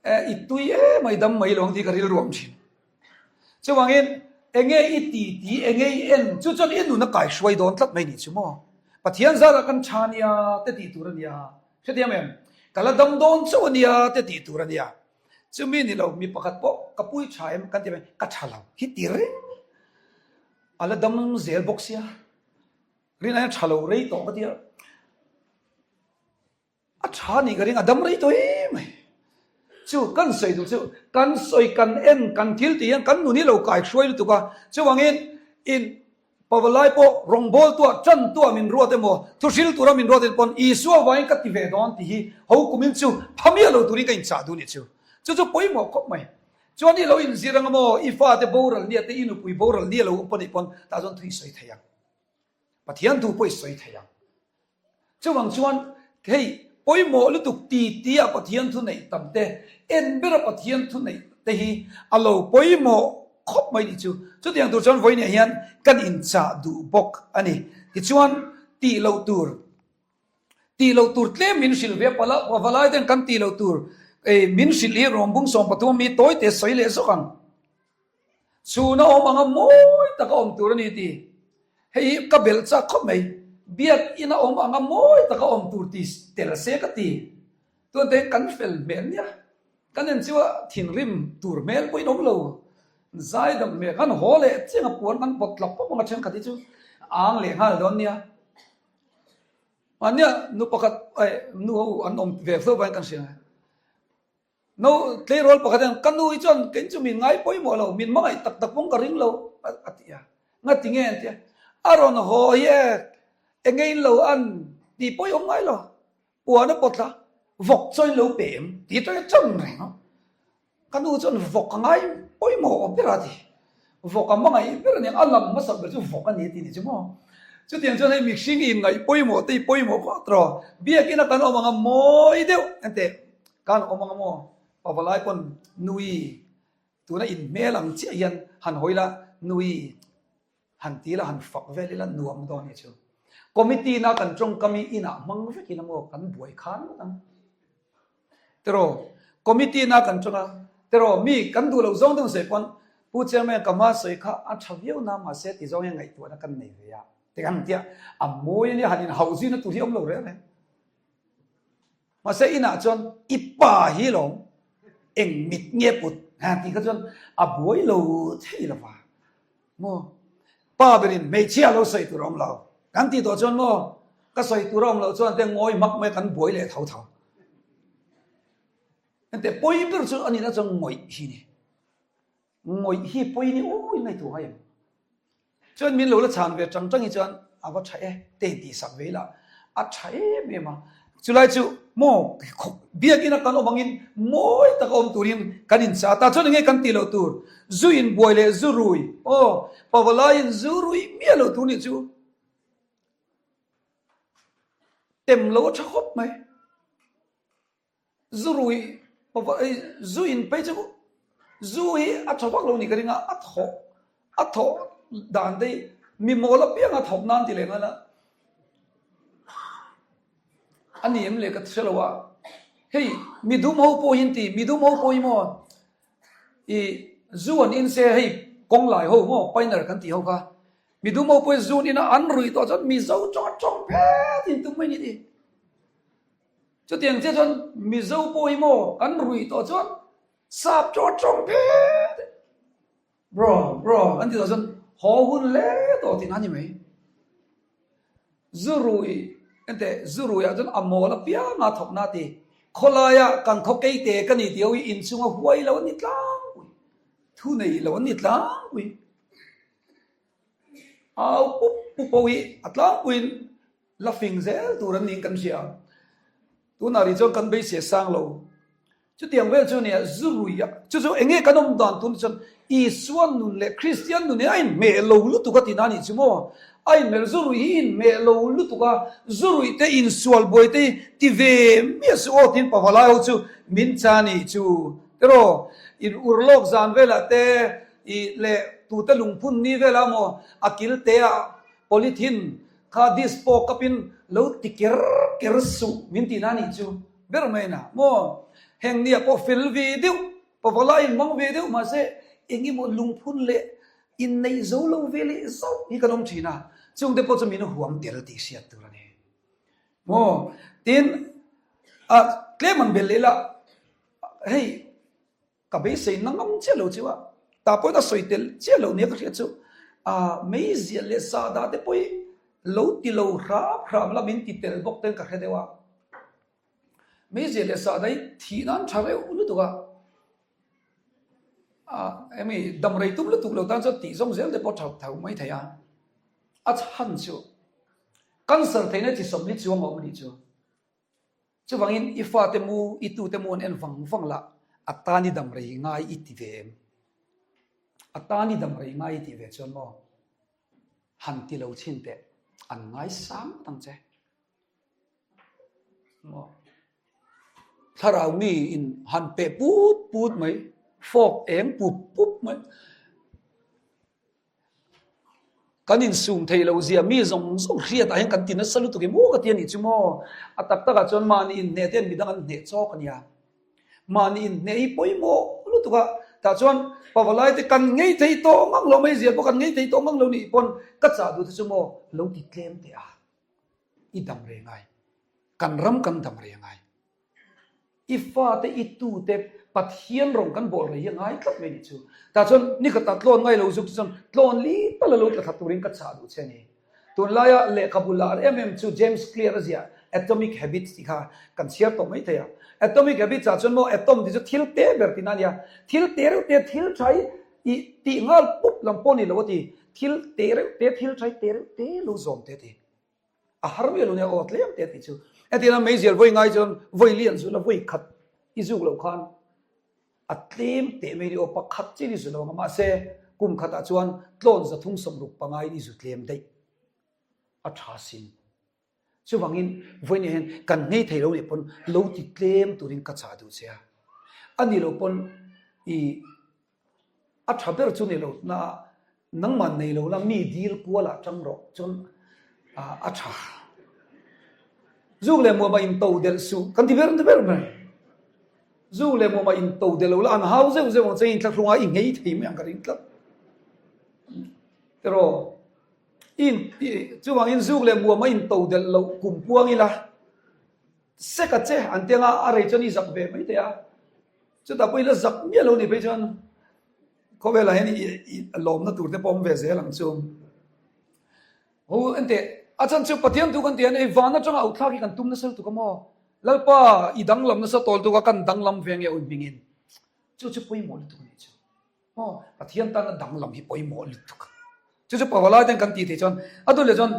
Speaker 1: Eh, i tui em a, i dam mai lo ang tih ka rilru awm thin. Chuvangin, enge i ti ti, enge i en, chu chuan i nun a kaihruai dawn tlat mai nih chu maw? Pathian zarah kan tha nia te tih tur a nia. Hrethiam em? Ka la dam dawn chauh a nia te tih tur a nia. Chumi ni lo, mi pakhat pawh ka pui tha em kan ti mai, ka tha lo hi ti reng. A la dam zel bawk sia. Rinai a tha lo rei tawh ka tia. A tha nih ka ring, a dam rei tawh em mai. Chu kan sawi duh chu, kan sawi kan en kan thil tih hian kan nun hi lo kai hruai lutuk a, chuvangin in pavalai pawh rawngbâwl tuah ṭan tuah min ruat emaw, thuhril tura min ruat en pawn Isua vangin ka ti ve dawn tih hi ho kumin chu pha miah lo turin ka inchah duh nih chu. Chu chu pawimawh khawp mai. Chuan i lo inzir ang emaw, i fate boral nia te, i nupui boral nia lo awm pawh nih pawn tah chuan thu i sawi thei ang. Pathian thu pawh i sawi thei ang. Chuvang chuan hei pawimawh lutuk ti tia Pathian thu neih tam te, en bera Pathian thu neih te hi a lo pawimawh khawp mai nih chu. Chutiang tur chuan vawiinah hian kan inchah duh bawk a ni. Tichuan tih loh tur, tih loh tur tlem min hrilh ve a, pala valai ten kan tih loh tur min hrilh hi Rawmbung 13 mi tawite sawi leh zawk ang. Chhun a awm anga mawi taka awm tur a ni ti. Hei hi ka belh chak khawp mai. Biakinn a awm anga mawi taka awm tur ti tel se ka ti. Tun te kan fel hmel nia. Kan en chu a thinrim tur hmel pawhin awm lo. Zaidam hmel kan haw leh chiang a puan kan pawt tlawk pawp anga thenkhat hi chu a ang leh nghal dawn nia. Mahnia nu pakhat nu ho an awm ve fo vangin kan hria. No, tleirawl pakhat hian, Ka nu hi chuan kei chu min ngai pawimawh lo, min hmangaih tak tak pawng ka ring lo, a ti a. Nga ti nge an ti a. A rawn haw hi e, enge in lo an tih pawh i awm ngai lo. Puan a pawt la, vawk chaw in lo pe em? Tih atanga chan reng a. Ka nu chuan vawk a ngai pawimawh awm ber a ti. Vawk a hmangaih ber a nia, a lam hmasa ber chu vawk a ni a ti ni chu maw. Chutiang chuan hei mihring inngaih pawimawh te i pawimawh khawp tawh. Biakinn a kan awm ang a mawi deuh enteh. Kan awm ang maw? Pavalai pawn nui tuna in hmel ang chiah hian han hawi la, nui han ti la, han fak vel ila nuam dawn hi chu. Committee na kan tawngkam hi inah hmang vek ila maw kan buai khan ngawt ang. Tiraw, committee na kan tawng a, tiraw mi kan duh loh zawng deuh sawi pawn Pu Chairman ka hma sawi kha a tha viau na mahse ti zawng hian ngaihtuahna kan nei ve a. Ti han tia a mawi ania han inhauh zui na tur hi a awm lo reng reng. Mahse inah chuan i pa hi lawm eng mit nge put ha tih kha chuan a buai lo thei lo va maw pa berin hmeichhia lo sawi tur a awm lo kan tih tawh chuan maw ka sawi tur a awm loh chuan te ngawi hmak mai kan buai leh tho tho engteh pawi ber chu a nihna chuan ngawih hi ni. Ngawih hi pawi ni ui ngaihtuah ngai em? Chuan min lo la chhan ve tang tang hi chuan a va tha e, te tih sak ve ila a tha em em a. Chulai chu maw biakinn a kan awm angin mawi taka awm turin kan inchah ta. Chuan enge kan tih loh tur? Zu inbuai leh zu rui. Aw, pavalaiin zu rui miah loh tur nih chu tem lo a tha khawp mai. Zu rui zu in phei chu. Zu hi a tha vak lo ni ka ring a, a thawh a thawh dan te hi mi mawl apiang a thawk nan ti leh nghal a. A ni em le ka hre lo a, hei midum ho pawh hi an ti, midum ho pawh hi maw i zu an in se hei kawng lai ho maw pioneer kan tih ho kha midum ho pawh hi zu an in a an ruih tawh chuan Mizo tawng a tawng phet in tum mai a ni ti. Chutiang chiah chuan Mizo pawh hi maw kan ruih tawh chuan sap tawng a tawng phet. Bro, bro, an ti tawh chuan haw hun hle tawh tihna a ni mai. Zu rui, enteh, zu ruiah chuan a mawl apianga thawkna a ti. Khawlaia kan khaw keite ka ni tih ho hi inchhunga huai lo an ni tlangpui, thu nei lo an ni tlangpui. Au pup pup ho hi a tlangpuiin la fing zel tur an niin kan hria. Tunah rih chuan kan beisei sang lo. Chutiang vel chu nia zu rui a, chu chu enge kan awm dan tun chuan Isua nun leh Kristian nun hi a inhmeh lo lutuk a tihna a nih chu maw? A inhmeh lo, zu rui hi inhmeh lo lutuk a, zu ruih te insual buai te hi ti ve miah suh aw tiin pavalai ho chu min cha nih chu tiraw? In ur lawk zan velah te i leh tute lungphun ni velah maw a kil te ah polythene kha dispo cup in lo ti ker ker suh min tihna a nih chu. Ber mai na maw? Heng nia pawh fel ve deuh, pavala in mang ve deuh mahse eng emaw lungphun leh inneih zo lo ve leh zauh hi kan awm thin a, chungte pawh chu min huam tel tih hriat tur a ni. Maw? Tin, a tlem an belh leh la, hei Ka beisei na ngam chiah lo chu a, tah pawhin a sawi tel chiah lo nia ka hriat chu, a meizial leh sahdah te pawh hi lo ti lo hram hram la min ti tel bawk ten ka hre deuh a, meizial leh sahdah hi thih nan tha reuh lutuk a, a emi dam rei tum lutuk lo tan chuan tih zawng zel te pawh tha tho mai thei a, a chhan chu cancer theihna chi sawmli chuang a awm a nih chu. Chuvangin i fate mu, i tute mu an en vang vang lah, a tan i dam rei ngai i ti ve em? A tan i dam rei ngai i tih ve chuan maw? Han ti lo chhin teh, an ngai sang ngawt ang che. Maw? Thlarau mi in han peh put put mai, fawk eng pup pup mai. Kan insum theih loh zia mi zawng zawng hriatah hian kan ti nasa lutuk em aw ka ti a nih chu maw? A tak takah chuan mahni inhneh te hian midang an hneh chawk a nia. Mahni inhneh hi pawimawh lutuk a, tah chuan pavalai te kan ngei thei tawh ngang lo mai zia pawh kan ngei thei tawh ngang lo nih pawn ka chah duh te chu maw lo ti tlem teh a, i dam reng ai, kan ram kan dam reng ai. I fate, i tute Pathian rawng kan bawl rei hi a ngai tlat mai nih chu. Tah chuan nikhatah tlawn ngai lo zuk chu chuan tlawn li tal a lo tla thla turin ka chah duh che a ni. Tunlaia lehkhabu lar em em chu James Clear a ziah Atomic Habits tih kha kan chhiar tawh mai thei a. Atomic Habits ah chuan maw atom tih chu thil te ber tihna a nia. Thil te reuh te, thil tha hi i tih nghal pup lam pawh a ni lo a ti. Thil te reuh te, thil tha hi te reuh te lo zawm te a ti. A har miah lo nia aw tlem te tih chu. Hetiang a meizial vawi ngai chuan vawi lian zun a vawi khat i zuk loh khan a tlem teh mai ni aw pakhat chin i zu lo ang a mahse kum khatah chuan tlawn zathum sawmruk pangaiin i zu tlem daih a tha sin. Chuvangin vawiin ah hian kan nghei thei lo nih pawn lo ti tlem turin ka chah duh che a. A ni lo pawn i A tha ber chu ni lo na nangmah nei lo la mi dil kual ah tang rawh chuan a tha. Zuk leh muam a in to delh suh kan ti ber ber mai. Zuk leh muam a in to delh lo la an hau zeuh zeuh ang che in thlahrung a i nghei thei mai ang ka ring tlat. Tiraw in chuvangin zuk leh muam a in to delh loh kum puang ila sek a che an ti anga a rei chuan i zak ve mai thei a. Chutah pawh i la zak miah lo ni phei chuan khawvelah hian i lawmna tur te pawh awm ve zel ang chu. Ho enteh a chhan chu Pathian thu kan ti hian ei van atanga auh thlak hi kan tum nasa lutuk a maw? Lalpa i danglam nasa tawl tuk a kan danglam ve nge awi hmingin chu chu pawimawh lutuk a nih chu. Maw Pathian tana danglam hi pawimawh lutuk. Chu chu pavalai ten kan tih theih chuan a dul leh chuan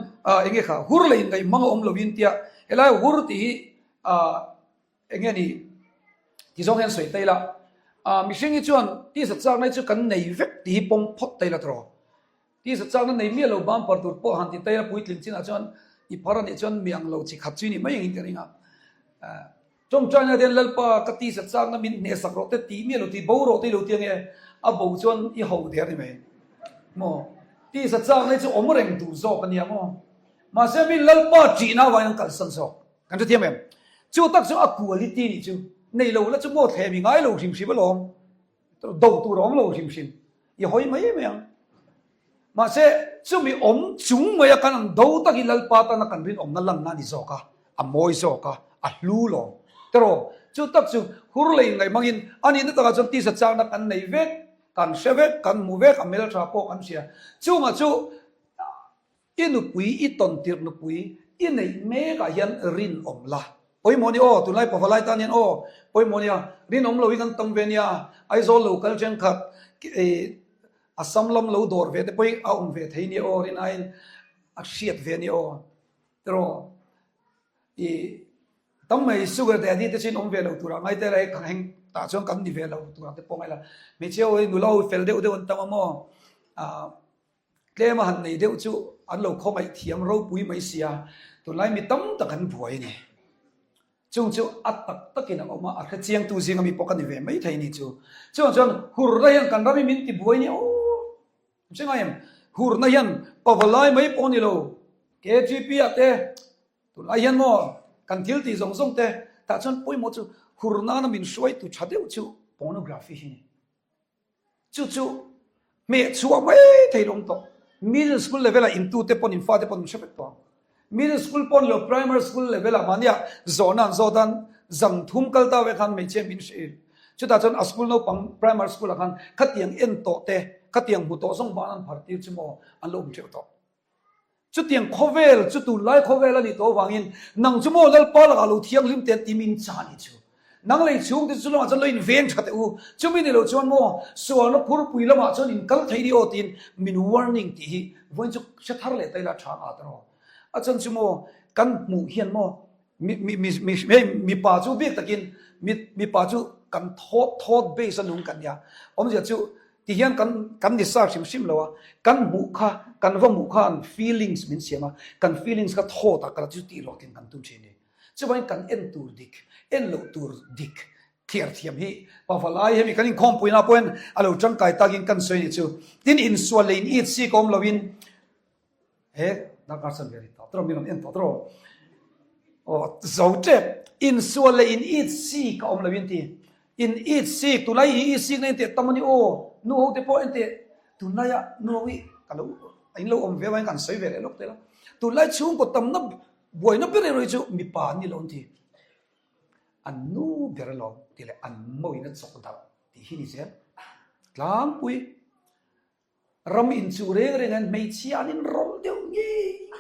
Speaker 1: enge kha hur leh ingaih hmang a awm lovin tia helai hur tih hi Eng nge ni ti zawng hian sawi ta ila, mihring hi chuan tisa chakna hi chu kan nei vek tih hi pawm phawt ta ila tawh. Tisa chakna nei miah lo bumper tur pawh han ti ta ila puitling chinah chuan i phar a nih chuan mi ang lo chi khat chu i nih mai angin ka ring a. Ṭawngṭaina hian Lalpa ka tisa chakna min hnehsak rawh te tih miah lo tih bo rawh te i lo ti ange, a bo chuan i ho der ni mai maw? Tisa chakna hi chu awm reng tur zawk a nia maw? Mahse mi Lalpa ṭihna avangin an kalsan zawk. Kan hrethiam em? Chu tak chu a quality nih chu nei lo la chu maw thlem i ngai lo hrim hrim alawm. Do tur a awm lo hrim hrim. I hawi mai mai ang. Mahse, chumi awm chung maia kan ang do tak hi Lalpa tana kan rinawmna lanna a ni zawk a, a mawi zawk a, a hlu lo. Teraw, chu tak chu hur lei ngaih hmangin a nihna takah chuan tisa chakna kan nei vek, kan hre vek, kan hmu vek, a hmeltha pawh kan hria. Chungah chu I nupui, i tawn tirh nupui i neih mekah hian rinawm la. Pawimawh ni aw, tunlai pavalai tan hian aw, pawimawh nia, rinawm lo hi kan tam ve nia, Aizawl lo kal thenkhat, Assam lam lo dawr ve te pawh hi a awm ve thei nia aw, rin aiin a hriat ve nia aw, tiraw i tam mai sugar daddy te chu in awm ve lo turah ngai te la hei heng tah chuan kan ni ve lo turah te pawh ngai la, hmeichhia ho hi nula ho fel deuh deuh an tam a maw, ah. Tlem a han nei deuh chu an lo khawngaih thiam ropui mai sia, tunlai mi tam tak an buai a ni. Chung chu a tak takin a awm a, a hrechiangtu zinga mi pawh ka ni ve mai thei ni chu. Chuvang chuan hurna hian kan ram hi min ti buai nia aw. Hre ngai em? Hurna hian pavalai mai pawh a ni lo, KGP ah te tunlai hian maw kan thil tih zawng zawng te tah chuan pawimawh chu hurnana min hruaitu tha deuh chu pornography hi a ni. Chu chu hmeh chhuah mai thei lo awm tawh. Middle school level ah intu te pawn in fate pawn an hre vek tawh ang. Middle school pawn lo primary school level ah mahnia zawhna an zawt an zan thum kal ta vek khan hmeichhia min hrilh. Chutah chuan a school naupang primary school ah khan khatiang en tawh te khatiang hmu tawh zawng ban an phar tir chu maw an lo awm teuh tawh. Chutiang khawvel chu tunlai khawvel a nih tawh avangin nang chu maw Lalpa lakah lo thianghlim te an ti min cha ni chu. Nang lei chhung te chu lamah chuan lo inveng tha teh u, chumi ni lo chuan maw sualna phurpui lamah chuan in kal thei ni aw tiin min warning tih hi vawiin chu hre thar leh ta ila tha nga ta rawh. A chan chu maw kan hmuh hian maw mi mi mi mi hei mipa chu bik takin mi mipa chu kan thawt thawt base a nung kan nia awmzia chu Ti hian kan kan ni sa hrim hrim lo a, kan hmuh kha, kan va hmuh khan feelings min siam a, kan feelings kha thawt ah kala chu tih hlawhtlin kan tum thin ni. Chuvangin kan en tur dik, en loh tur dik thliar thiam hi pavalai hemi kan inkhawmpuina pawhin a lo tangkai takin kan sawi ni chu. Tin insual leh in it sik awm loin He darkar chuan ve ri tawh tawh min rawn en tawh tawh aw zo tep insual leh in it sik a awm lo in ti in it sik tunlai in it sik na in teh tam a ni aw nu ho te pawh en teh tunlai ah nu ho hi ka lo in lo awm ve avangin kan sawi ve leh lawk tel a tunlai chhungkaw tamna buaina ber erawh hi chu mipa an ni lo an ti an nu ber alawm tih leh an mawina chawk darh tih hi ni zel tlangpui. Ram inchuh reng reng hian hmeichhia an inrawlh deuh ngei.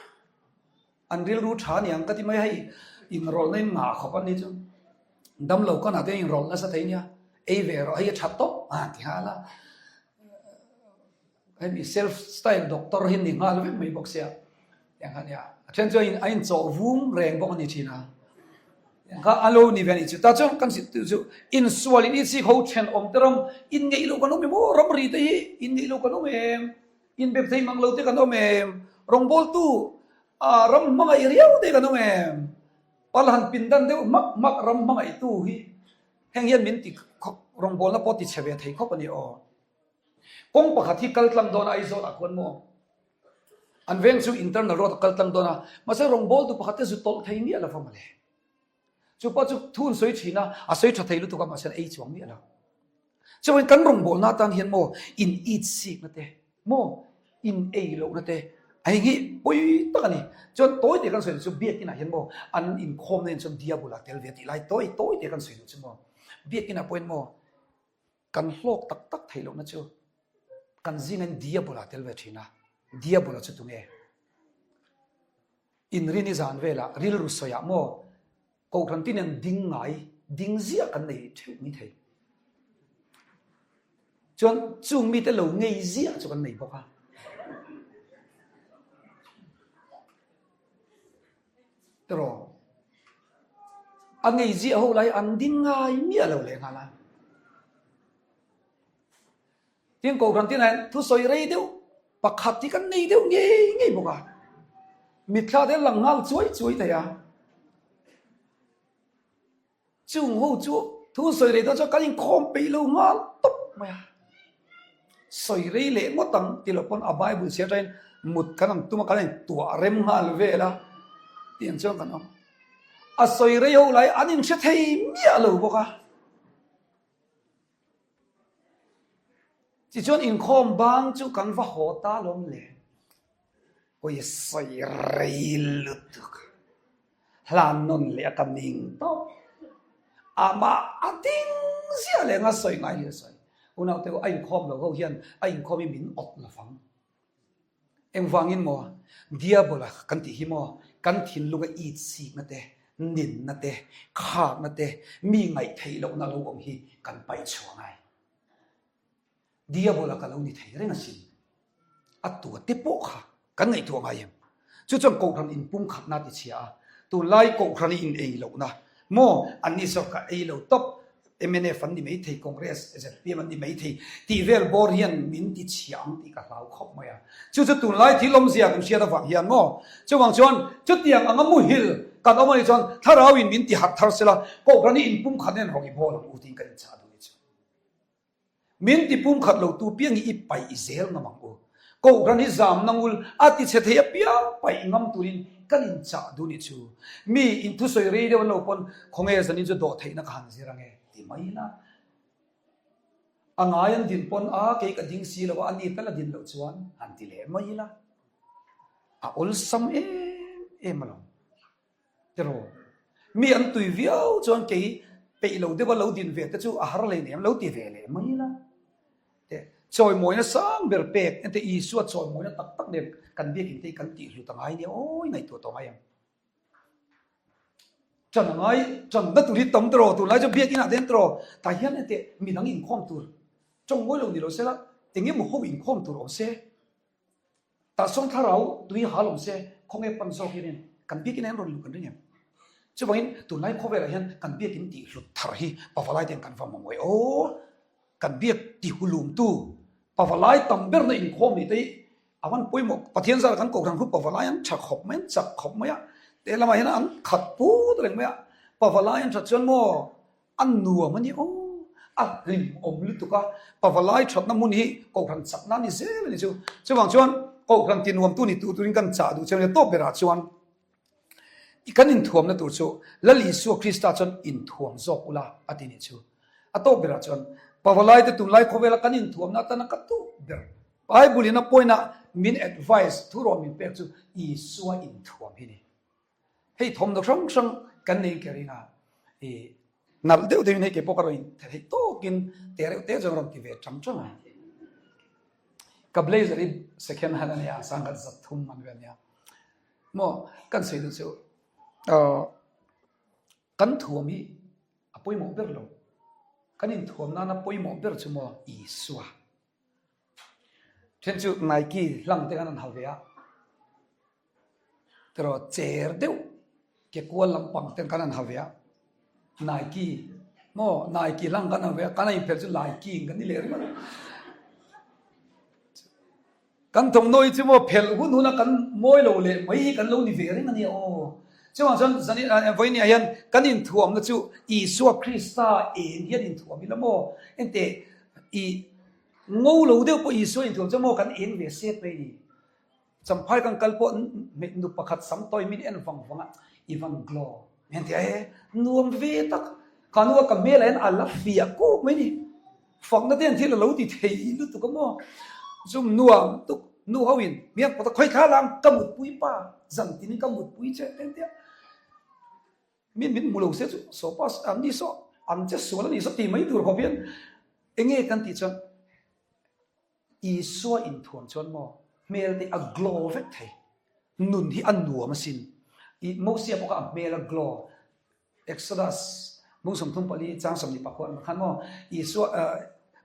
Speaker 1: An rilru tha aniang ka ti mai hei inrawlhna in ngah khawp an ni chu. Damlo kanah te inrawlh nasa thei nia. Ei ve rawh hei a tha tawp a ti nghal a. Hemi self style doctor hi ni nghal vek mai bawk sia. Tiang kha nia. A then chu a inchawh vum reng bawk a ni thin a. Tiang kha a lo ni ve a ni chu. Tah chuan kan zirtir chu insual in itsik ho thenawm te ram inngeih loh kan awm em aw, ramri te hi inngeih loh kan awm em, inbep thei mang lo te kan awm em, rawngbawltu ram hmangaih riau te kan awm em, pal han pindan deuh hmak hmak ram hmangaihtu hi heng hian min ti khawp rawngbawlna pawh ti chhe ve thei khawp a ni aw. Kawng pakhat hi kal tlang dawn a Aizawl ah khuan maw? An veng chu internal road a kal tlang dawn a, mahse rawngbawltu pakhat te zu tawlh thei miah lo va mawle. Chu pawh chu thu an sawi thin a, a sawi tha thei lutuk a mahse an ei chuang miah lo. Chuvangin kan rawngbawlna atan hian maw in it sikna te maw in ei lohna te a heng hi pawi tak a ni. Chuan tawi te kan sawi duh chu biakinah hian maw an inkhawmna in chuan diabol a tel ve tih lai tawi tawi te kan sawi duh chu maw biakinah pawhin maw Kan hlawk tak tak theih lohna chu kan zingin Diabola tel ve thin a, Diabola chu tunge? Inrini zan velah rilru sawiah maw Kohhran tin hian ding ngai, ding ziah kan nei theuh mai thei. Chuan chung mite lo ngei ziah chu kan nei bawk a. Tiraw? A ngei ziah ho lai an ding ngai miah lo leh nghal a. Tin Kohhran tin hian thusawi rei deuh pakhat hi kan nei deuh ngei ngei bawk a. Mitthla te lang nghal chuai chuai thei a. Chung ho chu thu sawi rei dawn chuan kan inkhawm peih lo nghal tawp mai a. Sawi rei leh ngawt ang ti lo pawn a Bible chhiar atangin mut kan ang tum a, kan intuah rem nghal vel a tih ang chuan kan awm. A sawi rei ho lai an inhre thei miah lo bawk a. Tichuan inkhawm bang chu kan va haw ta lawm le. Hawi sawi rei lutuk. Hlan nawn leh a ka ning tawp. Amah a ding ziah leh anga sawi ngai hi a sawi. Unaute u a inkhawm lo ho hian a inkhawm hi min awt lovang. Engvangin maw Diabola kan tih hi maw kan thinlunga it sikna te, ninna te, khakna te, mi ngaihtheih lohna lo awm hi kan paih chhuah ngai. Diabola ka lo ni thei reng asin. A tua te pawh kha kan ngaihtuah ngai em? Chu chuan Kohhran inpumkhatna ti chhia a, tunlai Kohhran i in ei lohna maw anni sawrkar ei lo tawp mnf an ni mai thei, Congress, zpm an ni mai thei tih vel bawr hian min ti chhia ang tih ka hlau khawp mai a. Chu chu tunlai thil awmzia kan hriat avang hian maw? Chuvang chuan chutiang anga muhil kan awm anih chuan thlarau in min ti harh thar sela Kohhran hi inpumkhat nen rawng i bawl ang u tiin kan inchah duh ni chu. Min ti pumkhat lo tu piang hi i paih zel ngam ang u. Kohhran hi zamna ngul a ti chhe thei apiang paih ngam turin kan inchah duh nih chu. Mi in thusawi rei deuh an lo pawn khawnge zanin chu dawh theihna ka han zir ange ti mai ila. A ngai an din pawn a kei ka ding si lo a, a ni tal a din loh chuan han ti leh mai ila. A awlsam em em alawm. Tiraw? Mi an tui viau chuan kei peih lo deuha lo din ve te chu a har lei nem lo ti ve leh mai ila. Teh, chawimawina sang ber pek ente Isua chawimawina tak tak nen kan biakin te hi kan tih hlut a ngai nia awi ngaihtuah tawh ngai ang. Ṭan a ngai, ṭan na tur hi tam tiraw tunlai chu biakin ah te hian tiraw tah hian ente midang inkhawm tur ṭawng ngawi lo ni lo sela eng emaw ho inkhawm tur awm se. Tah sawn thlarau tui hal awm se, khawnge pan zawk hianin kan biakin ah hian rawn luh kan ring em? Chuvangin tunlai khawvelah hian kan biakin tih hlut thar hi pavalai ten kan va mamawih aw. Kan biak ti hulumtu pavalai tam berna inkhawm nih te hi a van pawimawh. Pathian zara kan kohhran khu pavalai an tha khawp mai, an chak khawp mai a, lehlamah hian an khat put reng mai a, pavalai an that chuan maw A nuam a ni aw, a hlimawm lutuk a, pavalai thatna hmun hi Kohhran chakna a ni zel a ni chu. Chuvang chuan Kohhran ti nuamtu ni tur turin kan chah duh che a ni. Tawp berah chuan kan inthuamna tur chu Lal Isua Krista chuan inthuam zawk ula a ti ni chu. A tawp berah chuan pavalaite tunlai khawvela kan inthuamna atana ka duh ber Bible in a point a min advice thurawn min pek chu Isua inthuam hi ni. Hei thawmhnaw hrang hrang kan nei ka ring a, i nalh deuh deuhin hei kei pawh ka rawn intheih tawkin te reuh te chuan rawn ti ve tang tang a. Ka blazer hi second hand a nia, sangkhat zat thum man vel a nia. Maw kan sawi duh chu kan thuam hi a pawimawh ber lo, kan inthuam nana pawimawh ber chu maw Isua. Then chu Nike hlang te khan an ha ve a. Tiraw cher deuh ke kual lampang ten khan an ha ve a. Nike maw Nike hlang khan an ha ve a kan a inphelh chu Nike kan ni leh ringawt a. Kan thawmhnaw hi chu maw phelh hun hun a kan mawi lo leh mai hi kan lo ni ve reng a nia aw. Chuvang chuan zan vawiin ah hian kan inthuamna chu Isua Krista eng hian inthuam ila maw engteh i ngo lo deuh pawh Isua inthuam chu maw kan eng ve set mai a ni. Champhai kan kal pawh nu pakhat sam tawi min en vang vang a, i van glow min ti a e, nuam ve tak, ka nu a ka hmel ah hian a la fiah kuk mai ni, fakna te hian thil a lo ti thei lutuk a maw, zum nuam tuk nu ho in miang pakhat khawi thla lang ka mutpui pa zan tin in ka mutpui che te an ti a, min min hmu lo se chu saw pa an ni saw an che sual a ni saw ti mai tur khawp hian enge kan tih chuan. Isua inthuam chuan maw hmel te a glow vek thei, nun hi a nuam asin. I Mosia pawh kha a hmel a glow, Exodus bung 34 chang 24 ang khan maw Isua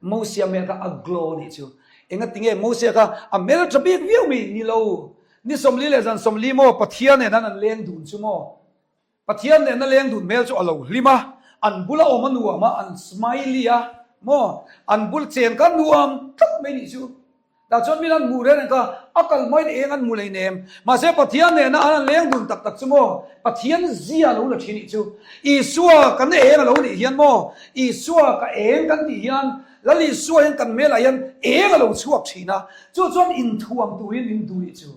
Speaker 1: Mosia hmel kha a glow anih chu. Engatinge Mosia kha a hmel tha bik viau mai ni lo, ni 40 leh zan 40 maw Pathian nen han an leng dun chu maw. Pathian nena leng dun hmel chu a lo hlim a, an bula awm a nuam a, an smiley a maw, an bul chen kha nuam tlat mai nih chu. Tah chuan min an hmuh reng reng kha a kal hmain eng an hmu lei nem. Mahse Pathian nena an han leng dun tak tak chu maw Pathian zia lo la thin nih chu. Isua kan eng a lo nih hian maw Isua ka eng kan tih hian Lal Isua hian kan hmelah hian eng a lo chhuak thin a, chu chuan inthuam turin min duh nih chu.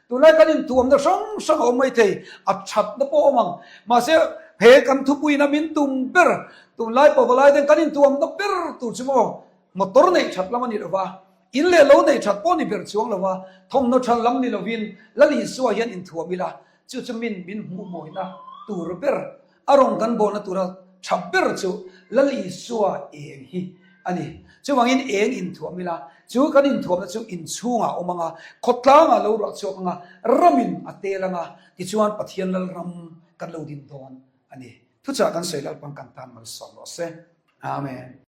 Speaker 1: Tunlai kan inthuamna hrang hrang a awm mai thei, a thatna pawh a awm ang. Mahse he kan thupuiin a min tum ber, tunlai pavalai ten kan inthuamna ber tur chu maw motor neih that lam a ni lo va, in leh lo neih that pawh ni ber chuang lo va, thawmhnaw than lam ni lovin Lal Isua hian inthuam ila, chu chu min min hmuh mawina tur ber A rawn kan bawlna tura tha ber chu Lal Isua eng hi a ni. Chuvangin eng inthuam ila, chu kan inthuamna chu inchhungah a awm ang a, khawtlangah lo ruah chhuak ang a, ramin a tel ang a, tichuan Pathian Lalram kan lo din dawn a ni. Thuchah kan sawi Lalpan kan tan malsawm rawh se. Amen.